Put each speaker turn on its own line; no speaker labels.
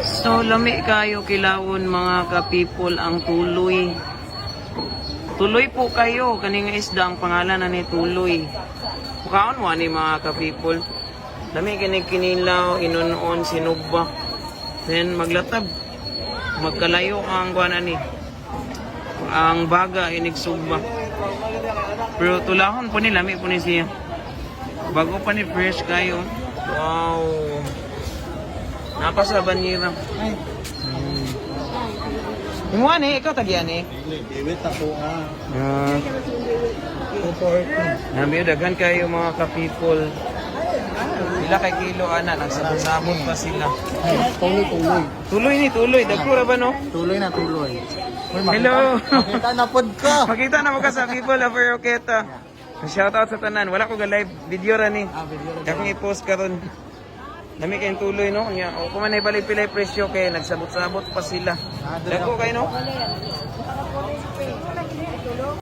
So, lami kayo kilawon, mga ka-people, ang tuloy. Tuloy po kayo. Kani nga isda ang pangalan na ni tuloy. Mukaon mo ani, mga ka-people. Lami kini kinilaw, inunon, sinugba. Then maglatab. Magkalayo ang kuan ani. Ang baga inig sugba. Pero tulahon po ni, lami po ni siya. Bago pa ni, fresh kayo. Wow. Napa sa banira. Imo ani, ikaw tagian eh.
Iwit ako ah.
Ah,
240.
Nami daghan kayo, mga ka-people. Pila kay kilo ana, nagsabot-sabot pa sila.
Tuloy, tuloy.
Tuloy ni tuloy, dagko ra ba, no?
Tuloy na tuloy. Uy,
Hello.
Makita na pod ko.
Makita na mo ka sa people of Roqueta. Shout out sa tanan. Wala ko ga live video ra ni.
Ah, video.
Akong i-post karon. Nami kayong tuloy, no. Nya o kuman ay balik pilay presyo kay nagsabot-sabot pa sila. Dagko kayo, no?